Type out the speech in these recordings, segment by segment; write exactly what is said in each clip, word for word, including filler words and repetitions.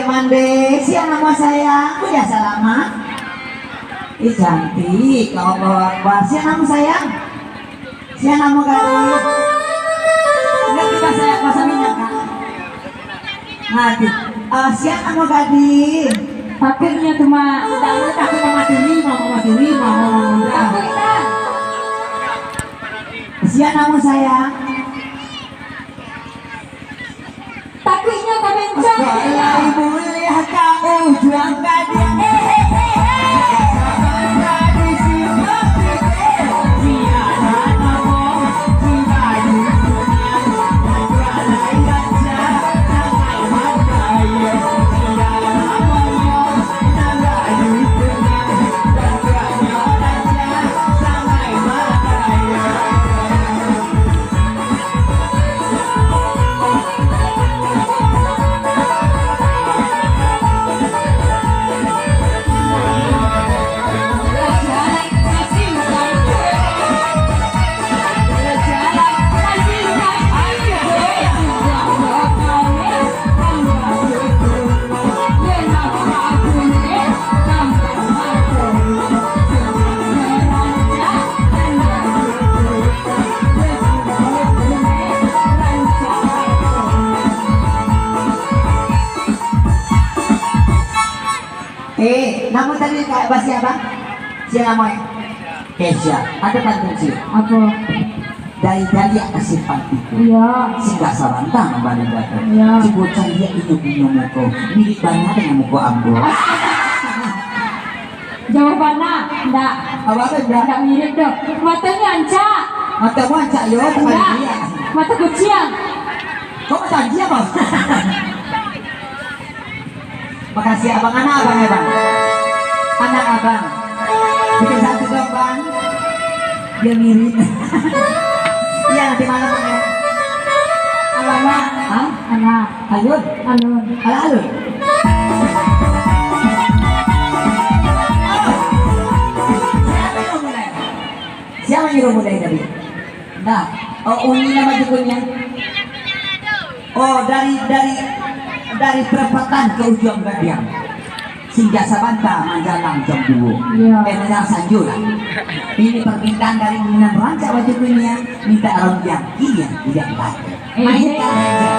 Mande, sia namo sayang? Udah salamat. Ih, cantik. Allahu Akbar. Sia namo sayang? Sia namo gadih? Ngerti bahasa, bahasa Minang, Kak? Ngerti. Eh, sia namo gadih? Takutnyo tu, Mak. Takut, takut Mama Tini, Mama Tini, Mama Muda. Takut, Kak. Sia namo sayang? Takuiknyo ka bencong. Kalau buliah ka ujuang gadiang. Eh, eh, eh, eh. Eh, namo tadi Kak Basia, Bang? Sia namo, eh? Kesha. Ado pantun sia. Apo? Dari Daliak ka Simpang Tigo. Iyo. Singgah sabanta mambali batu. Iyo. Cubo caliak inyo punyo muko. Mirik bana dengan muko ambo. Jauah bana, ndak. Apo tu, ndak? Ndak mirik doh. Matonyo ancak. Mato ancak, yo, tak Ndak. Mato kuciang. Kok mato anjing, Bang? Makasih, Abang. Anak Abang, ya, Bang? Anak Abang. Bikin satu dong, Bang. Dia mirip. Iya, nanti malam, Bang, ya. Anak. Hah? Anak. Alun? Alun. Alah, alun. Siapa yang mulai? Siapa yang nyuruh mulai tadi? Nah, oh, uni nama jukunnya? Oh, dari, dari, dari perempatan ke ujung gadiang. Singgah sabanta manjalang jam duo. Iya. Eh, manjalang sanjo lah. Ini permintaan dari Minan Rancak Batu Kuniang, minta ronjang. Iya, tidak lagi. Eh, Mainkan eh. Aja.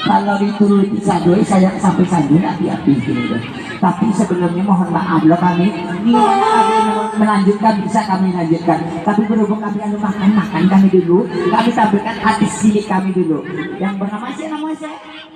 Kalau dituruti sadoi, saya sampai sadoi nak diapi gitu. Tapi sebelumnya mohon maaf lo kami, ini kami melanjutkan, bisa kami lanjutkan. Tapi berhubung kami anu makan, makan kami dulu, kami tampilkan artis cilik kami dulu. Yang bernama siapa namanya?